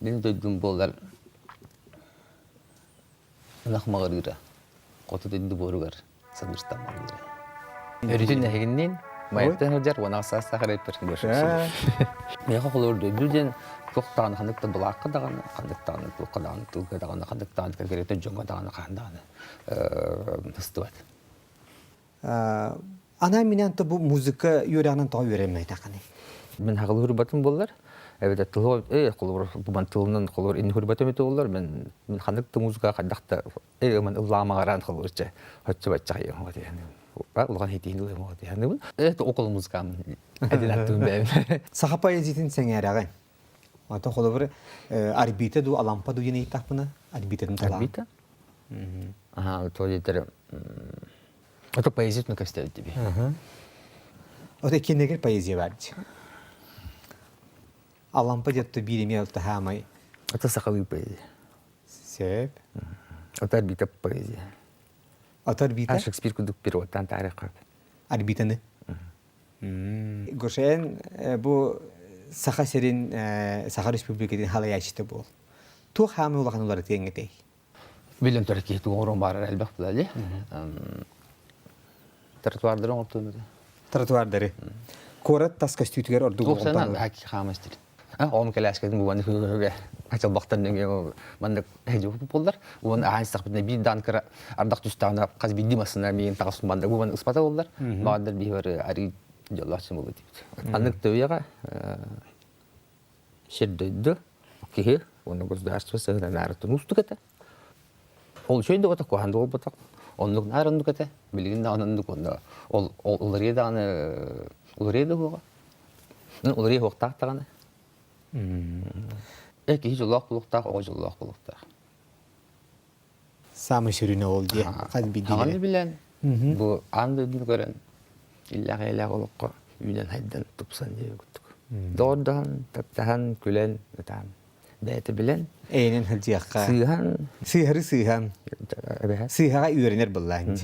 Мин дойдум буолар ынах маҕырыыра, хоту дойду буоругар саныыртан маҕырыыра. Өрүтүн эһигинниин Майаттан сылдьар уон аҕыс саастаах эрэйпэр көрсүбүт. Миэхэ холобур дойду диэн туох даҕаны ханнык да былаахха даҕаны, ханнык даҕаны туохха даҕаны тылга даҕаны, ханнык даҕаны конкретно дьоҥҥо даҕаны хаһан даҕаны сыстыбат. Анаан минээн то бу музыка үөрэҕинэн тоҕо үөрэммэтэххиний? Мин хаҕылы хурбатым буоллар, эбэтэр тылы э холобур бу тылынан холобур инни хурбатым этэ буоллар, мен мин ханнык да музыка хайдах да э ыман ыллаамаҕараан холобурча хоччу баччах улахан хитиин ылыам э около музыкам один аттым бэйэм. Саха поэзиятын сэҥээрэҕин. Ата холобур орбита ду алампа ду диэн ыйыттахпына орбитатын талаан. Орбита? Аха, то диэтэр Это поэзия көстөбүт диби. Ото кинегер поэзия бар дии. Алампа диэтто биир эмиэ алтаһаамай. Это сахалыы поэзия. Сөп. Это орбита поэзия. Ото орбита? А Шекспир курдук переводтан тарихқа. Орбитаны. Гошен бу Саха сирин Саха Республикатын халаячыта буол. Туох хаамы улахан уларытыаҥ этэй? Билэн турар киһи тугу оҥоруон баарар элбэх буолар Тротуардары оҥортуом этэ. Тротуардары. Куорат тас көстүүтүгэр ордук Туохсанан хаки хаамастыр. Оҕом кэлээскэтин бу маннык хөгэ ачалбахтан нөҥүө маннык хэдьи буоллар. Уон аһаан истэхпитинэ биир даан кыра ардах түстэҕинэ хас биирдии массыына миигин таҕыс маннык бу маннык ыспата буоллар. Баҕардар биһи бары арыы дьоллоох буолуо диэбит. Аннык төбүйэҕэ сир дойду киһи уонна государство сыһыаннаары уустук этэ. Ол үчүгэй да буолбатах, куһаҕан да буолбатах. Оннук наар оннук этэ. Билигин даҕаны оннук уонна ол ол уларыйа даҕаны уларыйа да уһуоҕа. Уларыйа уһуохтаах даҕаны. Э киһи дьоллоох буолуохтаах, оҕо дьоллоох буолуохтаах. Самый сүрүнэ ол дии. Хас Хаҕаны билэн, бу аан дойдуну көрөн, иллээх-эйэлээх олоххо үүнэн-хайдан, тупсан диэби курдук. Доҕордоһон, таптаһан, күлэн, ытаан, бэйэтэ билэн. Эйэнэн сылдьыахха. Сыыһан. Сыыһары сыыһан. Сыыһаҕа үөрэнэр быллаан.